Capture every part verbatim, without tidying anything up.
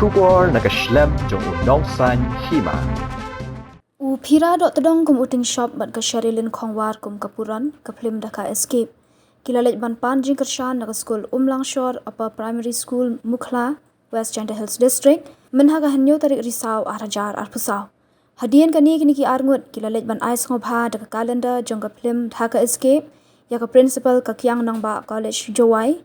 Khubor na ka shlem jong u Nongsaiñ Hima. U Phira Dohtdong kum u Tingshop bad ka Sherilyn Khongwar kum ka Puron, ka phlim Dhaka Escape. Ki la leit ban pan jingkyrshan na ka skul Umlangshor Upper Primary School, Mukhla, West Jaintia Hills District, mynha ka hynñiew tarik Risaw ar hajar arphew saw. Hadien kane, kine ki arngut ki la leit ban ai sngewbha da ka calendar jong ka phlim Dhaka Escape ïa ka principal ka Kiang Nangbah College, Jowai,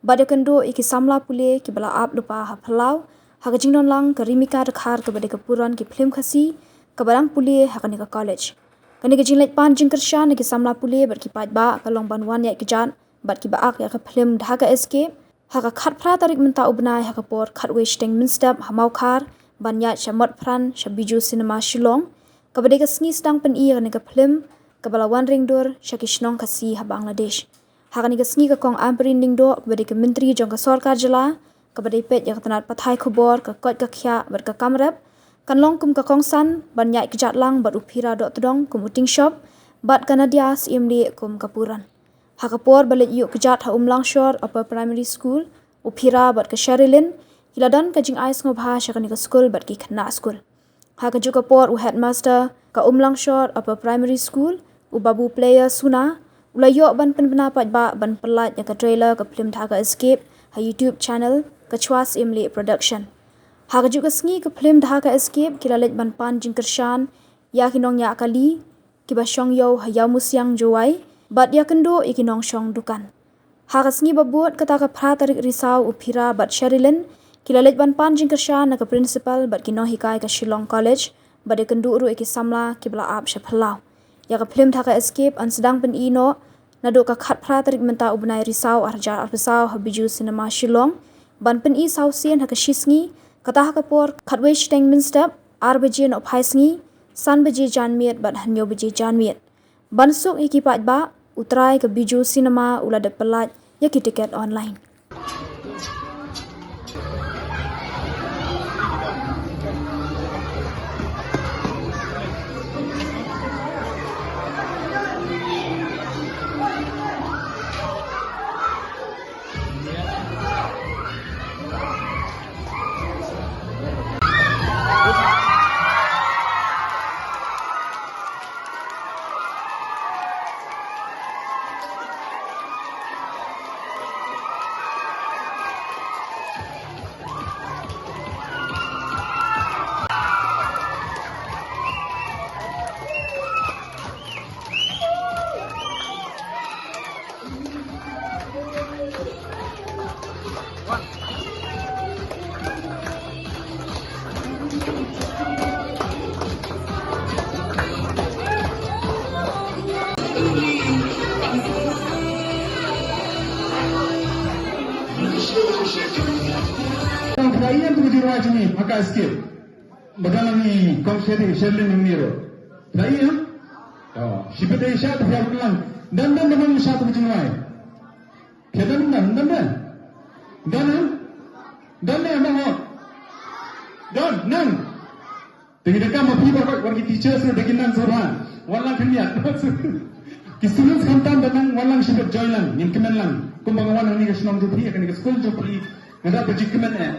bad ïakynduh ïa ki samla pule kiba la ap lypa ha phyllaw ha ka jingdon lang ka Rimika Dkhar kaba dei ka Puron ki phlim Khasi kaba dang pule ha kane ka college. Kane ka jingleit pan jingkyrshan na ki samla pule bad ki paidbah ka long ban wan ïaid kjat bad kiba ak ïa ka phlim Dhaka Escape ha ka khatphra tarik mynta u bnai ha ka por khatwei shiteng mynstep ha Mawkhar ban ïaid sha Motphran sha Bijou Cinema Shillong, kaba dei ka sngi sdang pyni ïa kane ka phlim kaba la wan ring dur sha ki shnong Khasi ha Bangladesh. Ha kane ka sngi ka Kong Ampareen Lyngdoh kaba dei ka Myntri jong ka Sorkar Jylla kaba dei peit ïa ka tnat pathai khubor, ka koit ka khiah bad ka kam rep kan long kum ka kongsan ban ïaid kjat lang bad u Phira Dohtdong kum u Tingshop bad ka Nadia Syiemlieh kum ka Puron. Ha ka por ba leit ïuh kjat ha Umlangshor Upper Primary School, u Phira bad ka Sherilyn ki la don ka jingai sngewbha sha kane ka skul bad ki khynnah skul. Ha kajuh ka por u headmaster ka Umlangshor Upper Primary School, u Babu Player Suna, u la ïoh ban pynbna paidbah ban pyllait ïa ka trailer ka phlim Dhaka Escape ha YouTube channel ka Chwa Syiemlieh Production. Ha kajuh ka sngi ka phlim Dhaka Escape ki la leit ban pan jingkyrshan ïa ki nongñiah kali kiba shong ïew ha Ïawmusiang, Jowai, bad ïakynduh ïa ki nongshong dukan. Ha ka sngi ba bud, kata ka phra tarik Risaw, u Phira bad Sherilyn ki la leit ban pan jingkyrshan na ka principal bad ki nonghikai ka Shillong College bad ïakynduh ruh ïa ki samla kiba la ap sha phyllaw. Ïa ka phlim Dhaka Escape yn sdang pyni noh naduh ka khatphra tarik mynta u bnai Risaw ar hajar arphew saw ha Bijou Cinema Shillong, ban pyni saw sien ha ka shisngi, kata ha ka por khatwei shiteng mynstep, ar baje nohphai sngi, san baje janmiet bad hynñiew baje janmiet. Ban suk ïa ki paidbah, u trai ka Bijou Cinema u la dep pyllait ïa ki tiket online. Tang phi la ïoh tu ka jingrwai jong ngi ha ka Escape. Ba dang ngi kong Sherlyn, Sherlyn ngi ruh. Phi la ïoh? Oh, shibit dei sha tu phi ïa lang. Dan dan dan sha tu ka jingrwai. Phi don, don, don, don. Don, eh? Don, eh, ma hok. Don, nang. Te ngi donkam ma phi baroh, wat ki teachers ruh da kin nang shuh bha. Wan lang khyndiat. Ki students khamtam da nang, wan lang shibit, join lang, ngin kmen lang. Kumba nga wan hangne ka shnong jong phi, kane ka skul jong phi. Nga da ba jingkmen eh.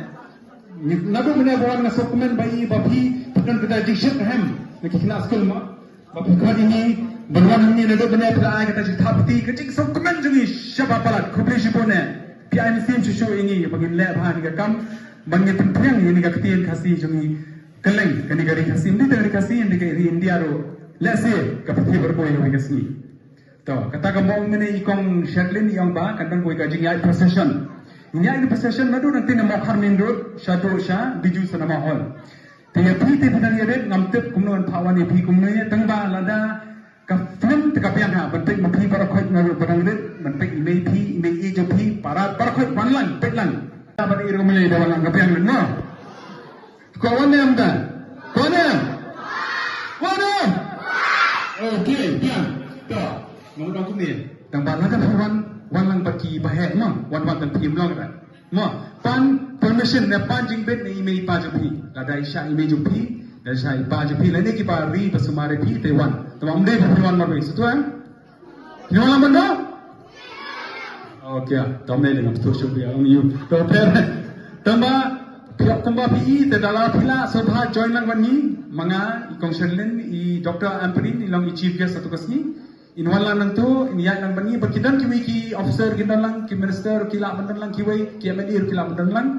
Naduh mynne ba wan nga sngewkmen ba i ba phi phi don kata jingshit hem na ki khynnah skul mo. Ba phi khot ïa ngi ban wan hangne naduh mynne phi la ai kata jingthap kti, ka jingsngewkmen jong ngi sha ba palat. Khublei shibun eh. Phi ai mynsiem shuh shuh ïa ngi ba ngin leh bha ïa ka kam, ba ngin pynphriang ïa kane ka ktien Khasi jong ngi. Kylleng kane ka ri Khasi, ym dei tang ri Khasi, ym dei ka ri India ruh. Lehse ka pyrthei baroh kawei ha kawei ka sngi. To, kata ka mong mynne i kong Sherlyn i ong ba kan don kawei ka jingïaid procession. Ngin ïaid procession naduh nangtei na Mawkhar main road shaduh sha Bijou Cinema Hall. Te ïa phi te phi dang ïa rit, ngam tip kumno yn phah wan ïa phi kumno ïa, tang ba lada ka film te ka biang ha, ban peit ma phi baroh khoit naduh ba dang rit, ban peit i mei phi, i mei i jong phi, para baroh khoit wan lang, peit lang. Ba dei ruh mynne da wan lang ka biang lang mo. Ko wan ne em da? Ko wan ne em? Wan ne em? Okay, biang. To, ngam dang kumne. Tang ba lada phi wan, wan lang bad ki baheh mo, wan wan tang phi ym long da. Mo, pan permission ne pan jingbit na i mei i pa jong phi. Lada i shah i mei jong phi, lada i shah i pa jong phi, lane kiba ri ba sumar ïa phi, te wan. Tang ba ym dei ba phi wan marwei. Sngewthuh em? Phi wan lang ban da? Okay, to me le ngam sngewthuh shuh ïa ong ïa u. To pher. Tang ba Phi kumba phi i te da la phi la sngewbha join lang bad ngi, ma nga i Kong Sherlyn, i Doctor Ampareen i long i chief guest ha tu ka sngi. In wan lang nangtu, in ïaid lang bad ngi, bad ki don kiwei ki officer ki don lang, ki minister ki lah ban don lang, kiwei ki M L A ki lah ban don lang.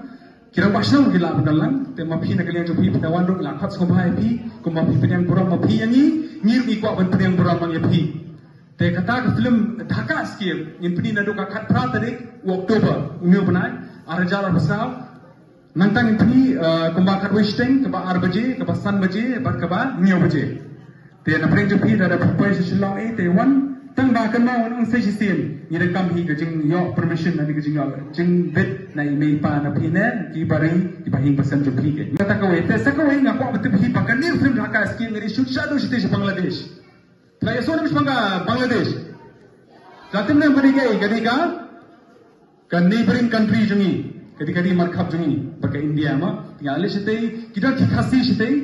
Ki rangbah shnong ki lah ban don lang, te ma phi na ka liang jong phi phi da wan ruh la khot sngewbha ïa phi, kumba phi pdiang burom ma phi ïa ngi, ngi ruh ngi kwah ban pdiang burom lang ïa phi. Te kata ka film Dhaka Escape ngin pyni naduh ka khatphra tarik u October, une u bnai, ar hajar arphew saw. Nangta ngin pyni, eh, kumba khatwei shiteng, kaba ar baje, kaba san baje, bad kaba hynñiew baje. Te na pdeng jong phi lada phi poi sha Shillong, eh, te wan tang ba kynmaw wan ong sa shisien, ngi donkam hi ka jingïoh permission, ne ka jingïoh jingbit na i mei i pa na phi ne ki barim ki bahaïing basem jong phi. Kata kawei, te sa kawei nga kwah ban tip hi ba kane ka film Dhaka Escape ngi dei shoot shaduh shatei sha Bangladesh. Phi la ïohsngew ne em shaphang ka Bangladesh? Ka tip ne em ka dei kaei, ka dei ka, ka neighboring country jong ngi, ka dei, ka dei markhap jong ngi bad ka India ma. Te nga leit shatei, ki don ki Khasi shatei,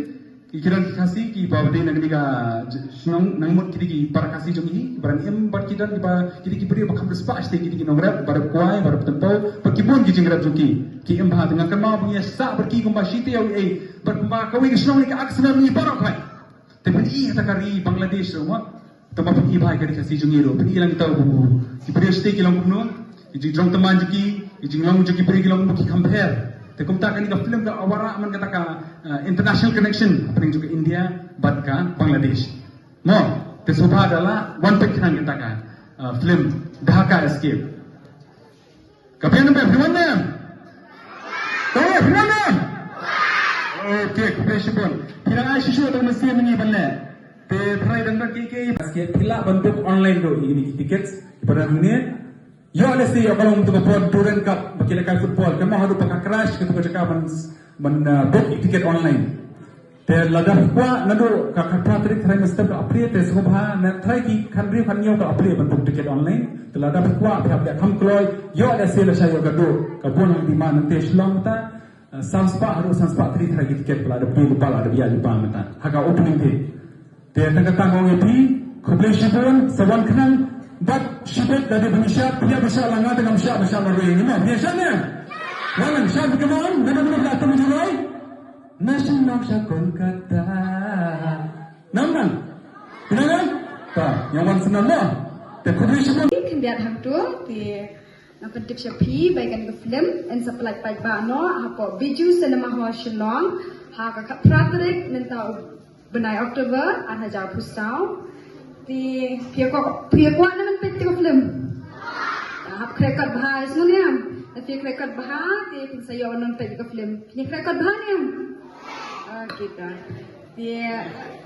ki, ki don ki Khasi kiba dei na kane ka j-, shnong Nongmut, ki dei ki para Khasi jong ngi, kiba rangïm, bad ki don kiba, ki dei ki briew ba kham riewspah shatei, ki dei ki nongrep, ba rep kwai, ba rep tympew, bad ki bun ki jingrep jong ki. Ki im bha, te nga kynmaw ba ngi ïa sah bad ki kumba shi taïew ei, bad kumba kawei ka shnong ne ka Arsenal ngi baroh khoit. Te pyni ïa kata ka ri Bangladesh ruh ma. Te ma pyni bha ïa ka ri Khasi jong ngi ruh. Pyni lang kita u, ki briew shatei ki long kumno, ki jingjrong tymmen jong ki, ki jinglong jong ki briew ki long kumno, ki kham pher. Te kumta kane ka film ka wanrah man kata ka, eh, international connection hapdeng jong ka India bad ka Bangladesh. Mo, te sngewbha da la wan peit khnang kata ka, eh, film Dhaka Escape. Ka phi wan ne em? Ka phi wan ne em? Ka phi wan ne em? Okay, khublei shibun. Phi dang ai shisha tang mynsiem ngi ban leh. Te trai dang dang ki ki. Basket phi lah ban book online ruh ïa kine ki tickets. Pada hangne. Ïoh lehse ïoh ka long tu ka por Durand Cup ba ki lehkai football. Kynmaw haduh ba ka crash katu ka jaka ban, ban, uh, book ïa ticket online. Te lada phi kwah naduh ka khatphra tarik trai mynstep ka la plie, te sngewbha na trai ki khathynriew khathynñiew ka la plie ban book ticket online. Te lada phi kwah phi hap ïa kham kloi, ïoh lehse lashai ïoh ka duh ka bun ha demand nangta Shillong mynta, eh, san spah haduh san spah tarik trai ki ticket, lada plie lypa, lada ïaid lypa mynta ha ka opening day. Te tang kata nga ong ïa phi, khublei shibun, sa wan khnang, bad shibit da dei ban shad, phi ïa ba shad la nga te ngam shad, ba shad marwei, ngi mo, phi ïa shad ne? Wan lang shad, come on, nano nano da atam juroi. Na Shillong sha Kolkata. Nam nam. Phi nang nang? Ta, ïa wan sa nam mo. Te khublei shibun. Khyndiat hangto, te nga pyntip sha phi ba ïa kane ka film yn sa pynlait paidbah noh hapoh Bijou Cinema Hall Shillong ha ka khatphra tarik mynta u bnai October ar hajar arphew saw. Te phi ïa kwah, phi ïa kwah ne em ban peit ïa ka film? Hap khreh kot bha, ïa sngewbha ne em? Te phi khreh kot bha, te phin sa ïoh ban peit ïa ka film. Phi khreh kot bha ne em? Okay, ta. Te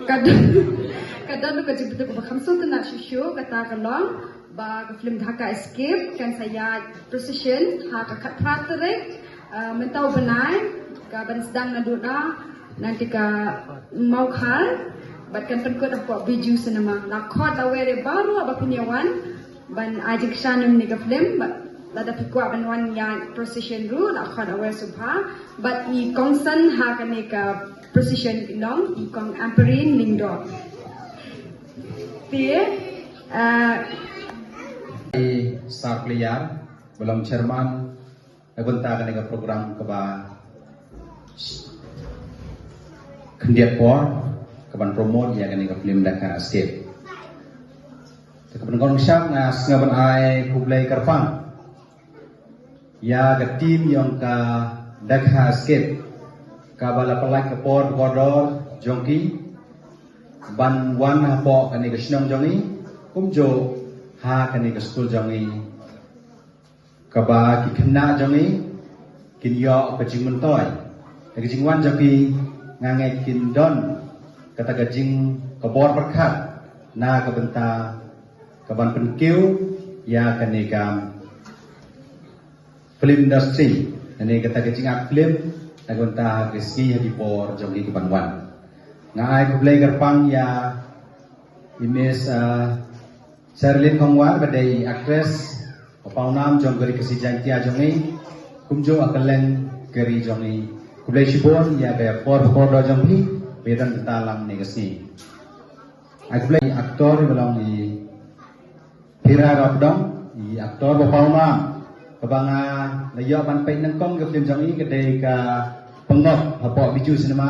ka don, ka don ka jingpyntip kaba kham sngewtynnat shuh shuh, kata ka long ba ka film Dhaka Escape kan sa ïaid procession ha ka khatphra tarik, uh, mynta u bnai, ka ban sdang naduh na, nanti ka Mawkhar, bad kan pynkut hapoh Bijou Cinema. La khot la wer ïa baroh ba phin ïa wan ban ai jingkyrshan ïa kane ka film, bad lada phi kwah ban wan ïaid procession ruh, la khot la wer sngewbha, bad i kongsan ha kane ka procession ki long i Kong Ampareen Lyngdoh. Te, eh, i Sar Pleiar, ba long chairman, na ka bynta kane ka program kaba khyndiat por, kaban promote ïa kane ka film Dhaka Escape. Te kaban kongsan nga sngewbha ban ai khublei kyrpang ïa ka team jong ka Dhaka Escape, kaba la pynlait ka por kordor jong ki ban wan hapoh kane ka shnong jong ngi, kumjuh ha kane ka skul jong ngi, kaba ki khynnah jong ngi kin ïoh ka jingmyntoi. Da ka jingwan jong ki, nga ngeit kin don kata ka jingkabor pyrkhat na ka bynta kaban pynkiew ïa kane ka film industry, kane kata ka jingïaid film, na ka bynta ka sngi ha ki por jong ki kaban wan. Nga ai khublei kyrpang ïa i Miss, ah, Sherlyn Khongwar, ba dei i actress ba pawnam jong ka Ri Khasi Jaiñtia jong ngi, kumjuh ha kylleng ka ri jong ngi. Khublei shibun ïa ka por ba kordor jong phi ba ïadon bynta lang kane ka sngi. Ai khublei i actor ba long i Phira Rabdong, i actor ba pawnam, kaba nga la ïoh ban peit nyngkong ka film jong i, ka dei ka Pyngot hapoh Bijou Cinema,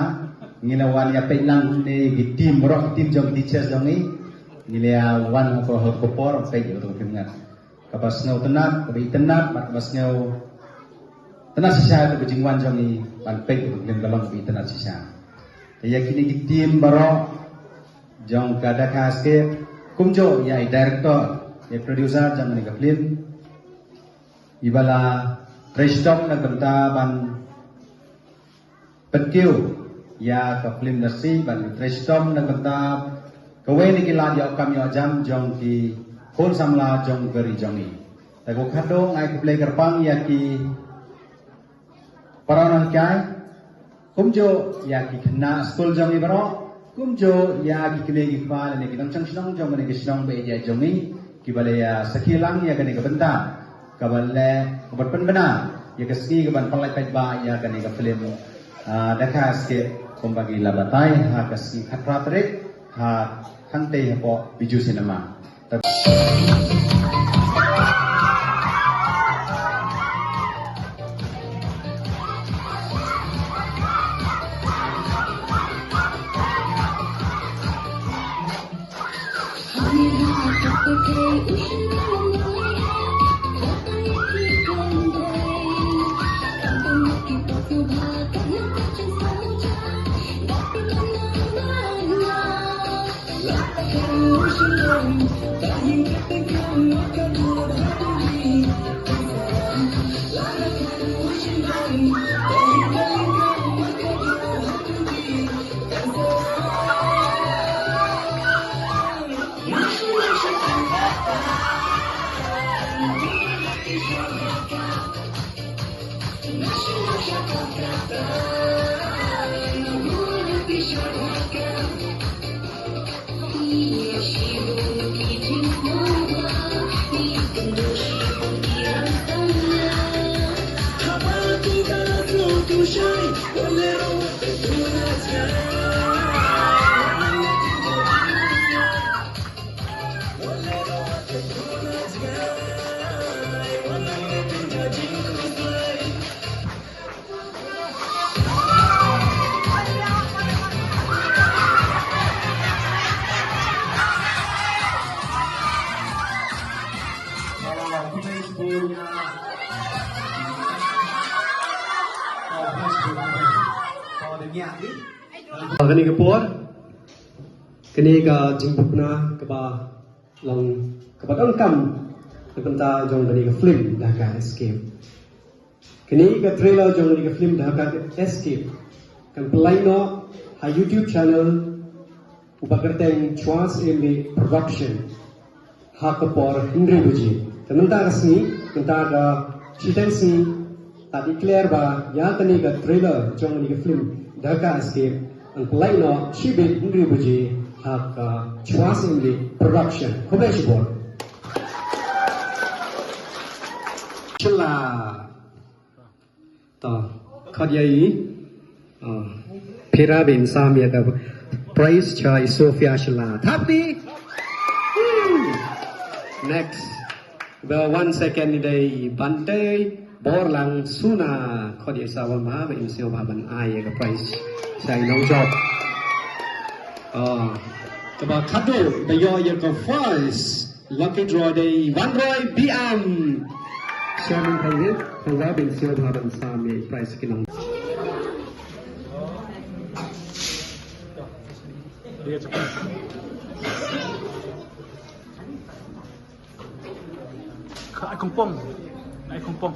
ngi la wan ïa peit lang ne ki team, baroh ki team jong ki teachers jong ngi, ngi la wan hapoh ha ka por peit ïa ka film ngat. Kaba sngewtynnat, kaba itynnat, bad kaba sngewtynnat shisha kaba jingwan jong ngi ban peit ïa ka film ka long kaba itynnat shisha. Te ïa kine ki team baroh jong ka Dhaka Escape, kumjuh ïa i director, ïa i producer jong kane ka film, iba la trei shitom na ka bynta ban pynkiew ïa ka film industry, ban trei shitom na ka bynta kawei na ki lad ïoh kam ïoh jam jong ki khun samla jong ka ri jong ngi. Te ko khadduh nga ai khublei kyrpang ïa ki para nonghikai, kumjuh ïa ki khynnah skul jong ngi baroh, kumjuh ïa ki kmie ki kpa lane ki nongshong shnong jong kane ka shnong ba ïeit jong ngi, kiba la ïa sakhi lang ïa kane ka bynta, kaba la, kaba pynbna ïa ka sngi kaban pynlait paidbah ïa kane ka film, ah, Dhaka Escape, kumba ngi la batai ha ka sngi khatphra tarik ha hangtei hapoh Bijou Cinema. Kane ka por, kane ka jingpukna kaba long kaba donkam na ka bynta jong kane ka film Dhaka Escape. Kane ka trailer jong kane ka film Dhaka Escape kan pynlait noh ha YouTube channel uba kyrteng Chwas Emily Production ha ka por hynriew baje. Te mynta ka sngi, mynta ka shiteng sngi, ta declare ba ïa kane ka trailer jong kane ka film Dhaka Escape yn pynlait noh shibit hynriew baje ha ka Chwas Emily Production. Khublei shibun. Shylla. To, khot ïa i. Oh. Phira bin sam ïa ka prize cha i Sophia Shylla. Thap di. Hmm. Next. Ba wan second ni dei Bantei Borlang Suna. Khot ïa i Sawan Maha ba in siew ba ban ai ïa ka prize. Sa i nongjop. Oh. Kaba khadduh ba ïoh ïa ka first lucky draw dei Wanroi Biam. Chairman, thank you. Thank you, bin siew ba ban sam ïa prize ki nong. Ai kongpong. Ai kongpong.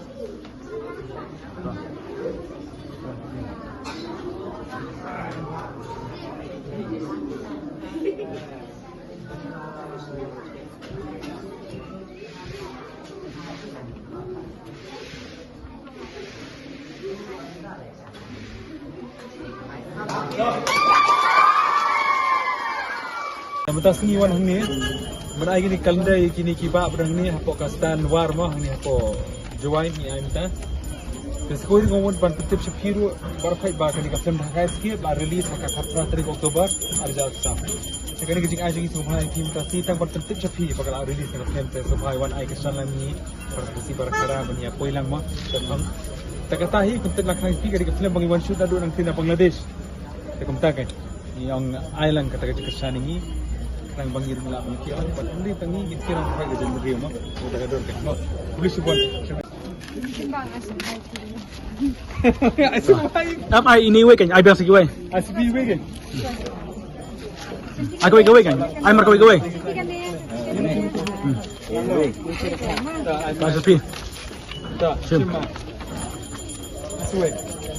Mynta sngi wan hangne, mynta ai kine ki calendar ïa kine ki bah ba hangne hapoh ka stand war mo hangne hapoh Jowai ngi ai mynta. Te sa kawei ruh nga wan ban pyntip sha phi ruh baroh khoit ba kane ka film Dhaka Escape la release ha ka khatphra tarik October arhajar arphew saw. Te kane ka jingai jong ngi sngewbha ïa phi mynta sngi tang ban pyntip sha phi ba ka la release na ka film te sngewbha wan ai ka shan lang ngi. Para Khasi para Khara ban ïa poi lang mo. Te kham. Te kata hi kumta la khnang ki ka dei ka film ba ngi wan shoot naduh nangtei na Bangladesh. Te kumta ka ngi ong ai lang kata ka jingkyrshan ïa ngi. Khnang ba ngi ruh ngi lah ban ïa ki ong ba ngi tang ngi ngi kira ka dei ka dei mo. Kata ka dor ka mo. Police bon. Ai sih bai. Ap ai ini wei kan, ai biang sigi wei. Ai sih bai wei kan. Ai kawei kawei kan. Ai mar kawei kawei. Ai sih. Sim.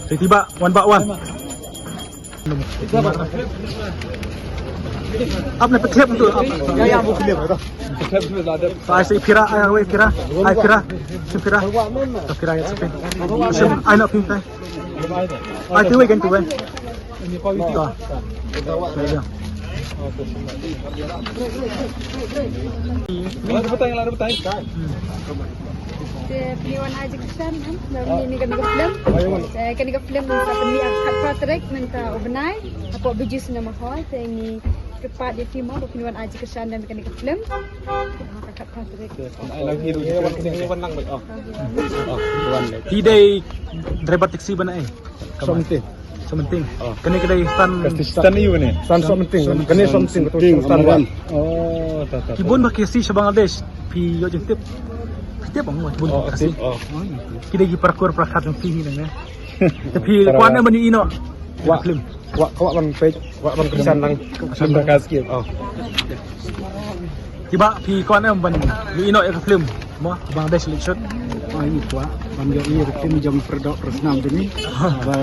Tiba, one by one. Ap na petlep tu. Ai si Pira, ai wei Pira, ai Pira, si Pira, si Pira ya si Pira. Ai na pin tai. Ai tu wei kan tu wei. Te pynwan ai jingkyrshan, em, namar ïa kane ka film. Te kane ka film sa pynmih ha ka khatphra tarik mynta u bnai hapoh Bijou Cinema Hall. Te ngi kyrpad ïa phi mo ba pynwan ai jingkyrshan namar ïa kane ka film. Ha ka khatphra tarik. Phi dei driver taxi ban ai? Something. Something. Kane ka dei stand. Stand ïa u ne. Stand something. Kane something. Stand one. Oh, ta ta. Ki bun ba ki Khasi sha Bangladesh. Phi ïoh jingtip. Phi tip bang bun ba ki Khasi. Ki dei ki para kur para khat jong phi hi nang ne. Te phi kwah ne ban ïohi noh. Wah film. Wah, kwah ban peit, kwah ban kyrshan lang. Film Dhaka Escape. Oh. Kiba phi kwah ne ban ïohi noh ïa ka film. Mo, Bangladesh Late Show. Ai kwah ban ïohi ïa ka film jong Pradok Rasnam jong ngi. Ba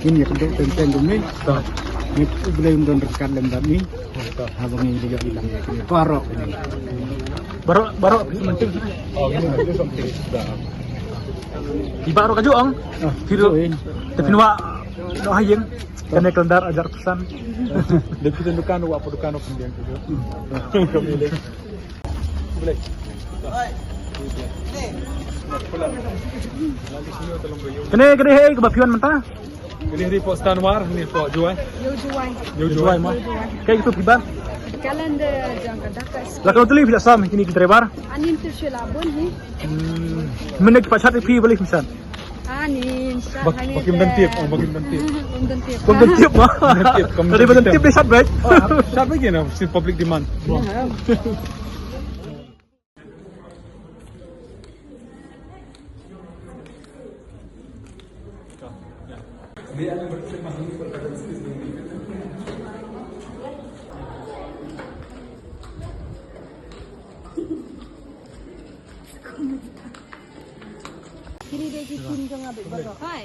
ngin ïakynduh teng teng jong ngi. Ngi U Blei un don ryngkat lem bad ngi. Haba ngi ïohi lang ïa kine baroh kine. Baroh baroh phi mynta. Oh, ini something. Kiba baroh kajuh ong. Phi ruh. Te phin wah noh ha ïing. Kane ka lyndar hajar pyrsan. Dei phi don dukan, wah hapoh dukan, wah pyndiang tu. Kami dei. Kane, kane hi kaba phi wan mynta? Kane hi hapoh Stanwar, hi hapoh Jowai. Ïa u Jowai. Ïa u Jowai mo. Kaei katu phi ban? Calendar jong ka Dhaka. La ka tu li phi la sam kine ki driver. Ani tu shu la bun hi. Hmm. Mynne ki pachat phi balei phi san? Ani shat. Bak-, hani ba kim te. Don tip, oh, ba kim don tip. Kim don tip. Kim don tip mo. Kim don tip, kim don tip. Tadi ba don tip dei shat bek. Oh, shat bek ïa na, si public demand. Kine dei ki team jong nga bad baroh. Hai.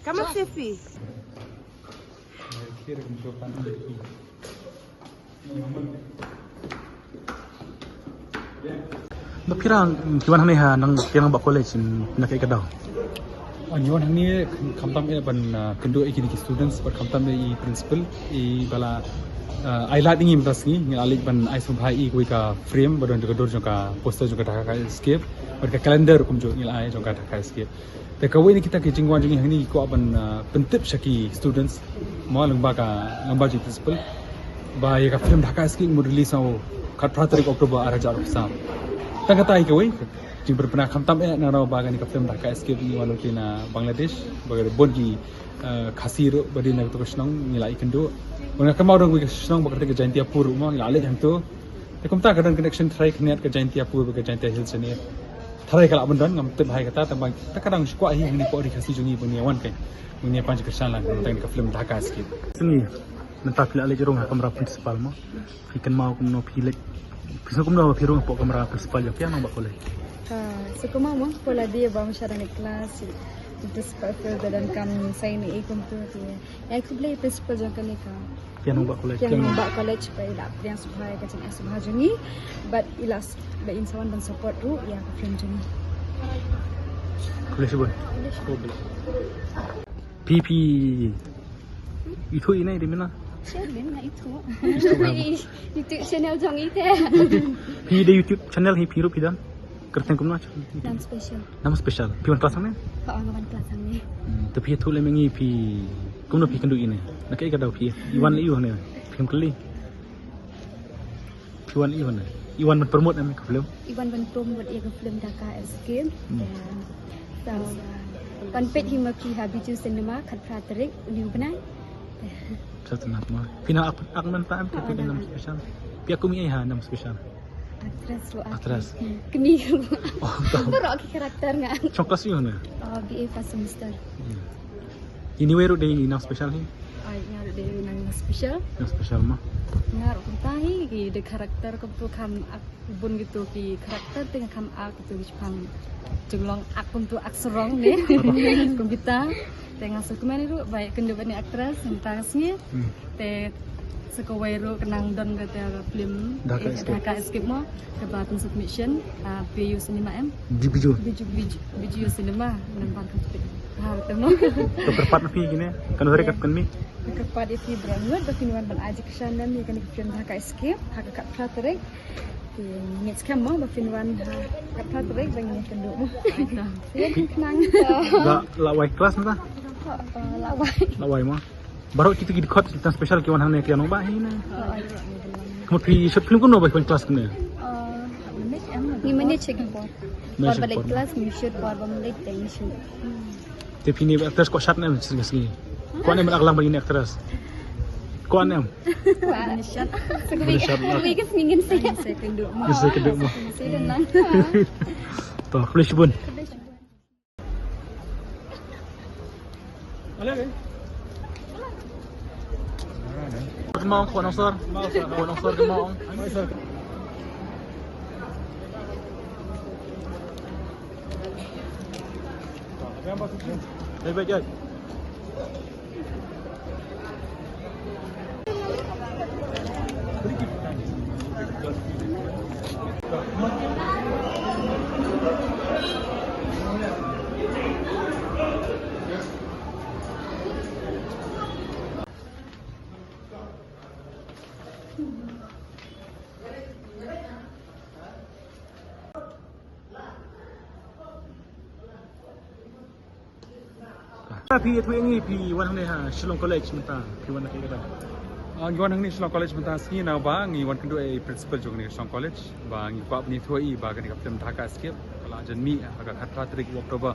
Come on, Sefi. Ba phi wan, phi wan hangne ha nang, phi nang ba college na kaei ka daw? Ngi wan hangne khamtam eh ban, ah, kynduh ïa kine ki students bad khamtam eh i principal i ba la, ah, ai lad ïa ngi mynta sngi. Ngi la leit ban ai sngewbha ïa kawei ka frame ba don jong ka dur jong ka poster jong ka Dhaka Escape bad ka calendar kumjuh ngi la ai jong ka Dhaka Escape. Te kawei na kita ki jingwan jong ngi hangne ki kwah ban, ah, pyntip sha ki students mo lyngba ka, lyngba jong i principal ba ïa ka film Dhaka Escape mut release ha u khatphra tarik October arhajar arphew saw. Tang kata hi kawei jingpynbna khamtam eh na naraw ba kane ka film Dhaka Escape ngi wan lynti na Bangladesh ba ka dei bun ki, eh, Khasi ruh ba dei na kata ka shnong ngi la ïakynduh. Ba nga kynmaw dang kawei ka shnong ba ka dei ka Jaintiapur ruh mo ngi la leit hangto. Te kumta ka don connection tharai khyndiat ka Jaintiapur bad ka Jaintia Hills ne. Tharai ka lah ban don ngam tip hai kata tang ba ta ka dang shu kwah hi hangne hapoh ri Khasi jong ngi ba ngi wan kai. Ba ngi pan jingkyrshan lang tang ka film Dhaka Escape. Sngi mynta phi la leit rung ha kamra principal mo. Phi kynmaw kumno phi leit. Phi sngew kumno ba phi rung hapoh kamra principal jong phi nang ba college? Ha, sngew kumno mo, ko la dei ba ma sha dang leit class. Principal phi da donkam sign ei kumto te. Ïa khublei principal jong kane ka Pynban Bah College. Pynban Bah College ba i la pdiang sngewbha ïa ka jingïasngewbha jong ngi bad i la s-, ba in sa wan ban support ruh ïa ka film jong ngi. Khublei shibun. Phi, phi ithuh ine i dei mynta? Sure, mynta ithuh. YouTube channel jong i te. Phi dei YouTube channel hi phi ruh phi don? Kyrteng kumno? Nam Special. Nam Special. Phi wan klas hangne? Ho, nga wan klas hangne. Hmm, te phi ïathuh lem ïa ngi phi kumno phi kynduh ine? Na kaei ka daw phi? I wan ïa u hangne. Phim kylli. Phi wan ïa u hangne. I wan ban promote em ka film? I wan ban promote ïa ka film Dhaka Escape. Hmm. Ïa. Tang, Wan peit hi ma phi ha Bijou Cinema, khatphra tarik, une u bnai. Sngewtynnat mo. Phi nang ak, ak mynta em, phi, phi nang special. Phi ak kum ei ha nang special. Actress ruh. Actress. Kmie. Oh, baroh ki character nga. Chong klas ïa ne? Oh, B A first semester. Ine iwei ruh dei nang special hi? Ai, nga ruh dei nang special. Nang special mo. Nga ruh kumta hi, ki dei character kumtu kham ak bun kitu ki character te nga kham ak kitu ki chipang jinglong ak kumtu ak sarong ne. Kumta. Te nga sngewkmen ruh ba ïakynduh bad ine actress mynta ka sngi. Te sa kawei ruh ka nang don kata ka film Dhaka Escape. Dhaka Escape mo, kaba pynshah submission, ah, Bijou Cinema em. Bijou. Bijou, Bijou, Bijou Cinema, namar ka phi. Har te mo. To kyrpad na phi kine, kan hore kat kan mi. Kyrpad ïa phi baroh ngut ba phin wan ban ai jingkyrshan ïa kane ka film Dhaka Escape ha ka khatphra tarik. Te ngeit skhem mo ba phin wan ha ka khatphra tarik ba ngin ïakynduh mo. Ïa phi khnang. La, la wai klas mynta? La wai. La wai mo. Baroh kitu ki dkhot tang special ki wan hangne ki ong ba hi ne. Mo phi shot film kumno ba phi wan klas kumne? Ngi manage ki por. Por ba leit klas ngi shot, por ba leit te ngi shot. Te phi ne actress ko shot ne sing sing. Ko ne man aklang ba ne actress. Ko ne. Shot. Shot. Wi ke singin sih. Bisa kedua mo. Sih dan lang. To, please bun. Kynmaw ong, khwan ong sor. Khwan ong sor, kynmaw ong. Hey, wait, wait. Phi ïathuh ïa ngi, phi wan hangne ha Shillong College mynta, phi wan na kaei kata? Ah, ngi wan hangne Shillong College mynta sngi namar ba ngi wan kynduh ïa i principal jong kane ka Shillong College ba ngi kwah ban ïathuh ïa i ba kane ka film Dhaka Escape ka la jan mih ha ka khatphra tarik u October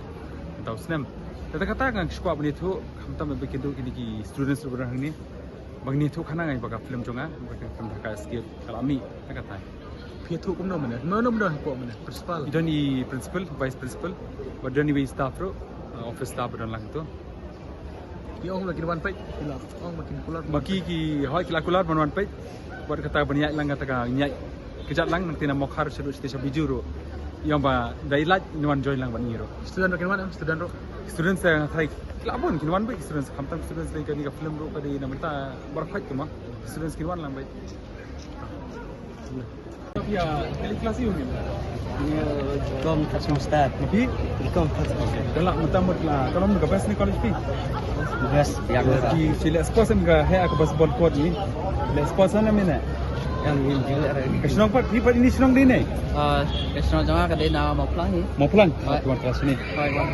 mynta u snem. Te kata kata nga kwah ban ïathuh khamtam ba kynduh kine ki students ruh ba don hangne. Ba ngin ïathuh khnang ïa i ba ka film jong nga, ba ka film Dhaka Escape ka la mih, kata kata. Phi ïathuh kumno mynne? Mano mano hapoh mynne? Principal. I don i principal, vice principal, ba don iwei i staff ruh, uh, office staff ba don lang to. Ki ong ba kin wan peit, ki la ong ba kin kular. Ba ki, ki hoi ki la kular ban wan peit. Bad kata ban ïaid lang kata ka ïaid. Kjat lang nangta na Mawkhar shaduh sha Bijou ruh. Ïa ba dei lait ngi wan join lang bad ngi ruh. Student ruh kin wan em, student ruh. Students, eh, nga tharai ki la bun kin wan beit, students, khamtam students dei kane ka film ruh ka dei na mynta baroh khoit kumba. Students kin wan lang beit. Ïa, kali class ïa u ni? Ïa, com third semester. Phi? Com third semester. Dah lah mynta mut la. Ka long ka best ne college phi? Best, ïa ka. Ki, ki leh sports em ka heh ka basketball court ni. Leh sports ne mynne? Em, ngim ju leh re. Ka shnong pat, phi pat ine shnong dei ne? Ah, ka shnong jong nga ka dei na Mawphlang hi. Mawphlang? Hooid. Ah, ki wan class ne. Hooid, wan.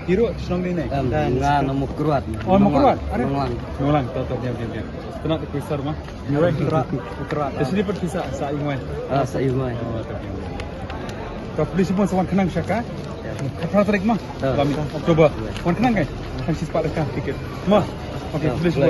Phi ruh shnong dei ne? Em, nga na Mawkyrwat. Oh, Mawkyrwat. Are? Nonglang. Nonglang, to, to, diam, diam, diam. Kena tu kuisar ma. Mawkyrwat, Mawkyrwat. Te sini pat phi sa, sa Ingwai. Ah, sa Ingwai. Oh, to, diam, diam. To, please mo sa wan khnang sha ka. Khatphra tarik ma. Ah. Lam October. Wan khnang kai. Kan shisha pat ka tiket. Ma. Okay, please mo.